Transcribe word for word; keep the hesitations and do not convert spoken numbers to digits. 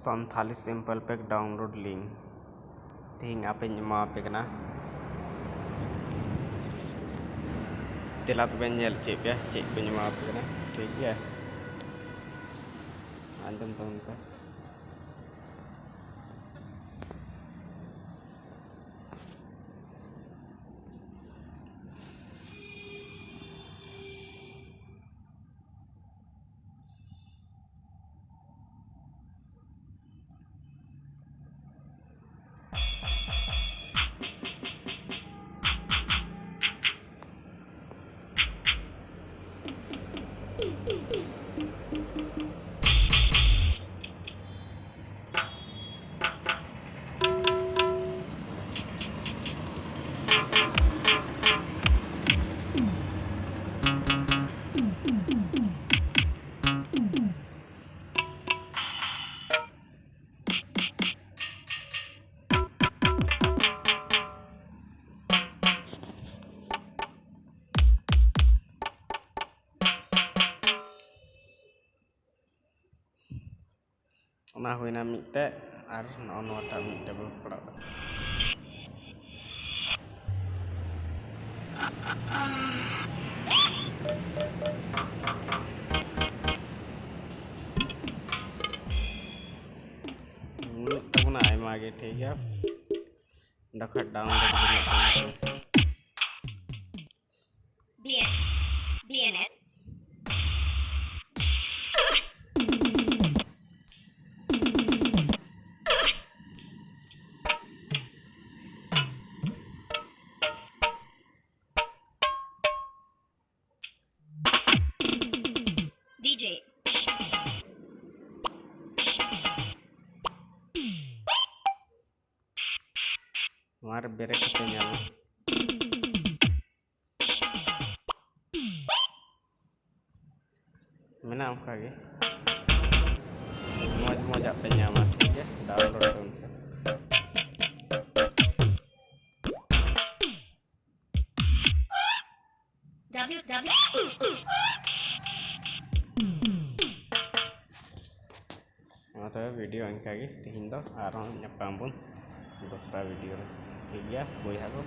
Santali sample pack download link ᱛᱮᱦᱮᱧ ᱟᱯᱮᱧ ᱮᱢᱟᱣᱟᱯᱮ ᱠᱟᱱᱟ᱾ ᱫᱮᱞᱟ ᱛᱚᱵᱮ ᱧᱮᱞ ᱦᱚᱪᱚᱭᱮᱫ ᱯᱮᱭᱟ ᱪᱮᱫ ᱠᱚᱧ ᱮᱢᱟᱣᱟᱯᱮ ᱠᱟᱱᱟ, ᱴᱷᱤᱠ ᱜᱮᱭᱟ? ᱟᱸᱡᱚᱢ ᱛᱟᱵᱚᱱ ᱯᱮ᱾ ᱚᱱᱟ ᱦᱩᱭᱱᱟ ᱢᱤᱫᱴᱮᱡ, ᱟᱨ ᱱᱚᱜᱼᱚ ᱱᱚᱣᱟᱴᱟᱜ ᱢᱤᱫᱴᱮᱡ ᱵᱚ ᱯᱟᱲᱟᱜᱼᱟ᱾ ᱢᱮᱱᱟᱜ ᱛᱟᱵᱚᱱᱟ ᱟᱭᱢᱟ ᱜᱮ, ᱴᱷᱤᱠ ᱜᱮᱭᱟ᱾ ᱚᱸᱰᱮ ᱠᱷᱚᱡ download ᱵᱚᱱ ᱵᱤ ᱮᱱ, ᱵᱤ ᱮᱱ ᱮᱞ᱾ ᱰᱤ ᱡᱮ᱾ ᱱᱚᱣᱟ ᱨᱮ ᱵᱨᱮᱠ ᱠᱟᱛᱮ ᱧᱟᱢᱟ᱾ ᱢᱮᱱᱟᱜᱼᱟ ᱚᱱᱠᱟ ᱜᱮ᱾ ᱢᱚᱡᱽ ᱢᱚᱡᱽ ᱟᱜ ᱯᱮ ᱧᱟᱢᱟ, ᱴᱷᱤᱠ ᱜᱮᱭᱟ? ᱰᱟᱣᱩᱱᱞᱳᱰ ᱛᱟᱵᱚᱱ ᱯᱮ᱾ ᱰᱟᱵᱞᱤᱭᱩ ᱰᱟᱵᱞᱤᱭᱩ ᱢᱟ ᱛᱚᱵᱮ ᱵᱷᱤᱰᱤᱭᱳ ᱤᱱᱠᱟᱹ ᱜᱮ ᱛᱮᱦᱮᱧ ᱫᱚ, ᱟᱨᱦᱚᱸ ᱧᱟᱯᱟᱢ ᱵᱚᱱ ᱫᱚᱥᱨᱟ ᱵᱷᱤᱰᱤᱭᱳ ᱨᱮ᱾ ᱴᱷᱤᱠ ᱜᱮᱭᱟ ᱵᱚᱭᱦᱟ ᱠᱚ,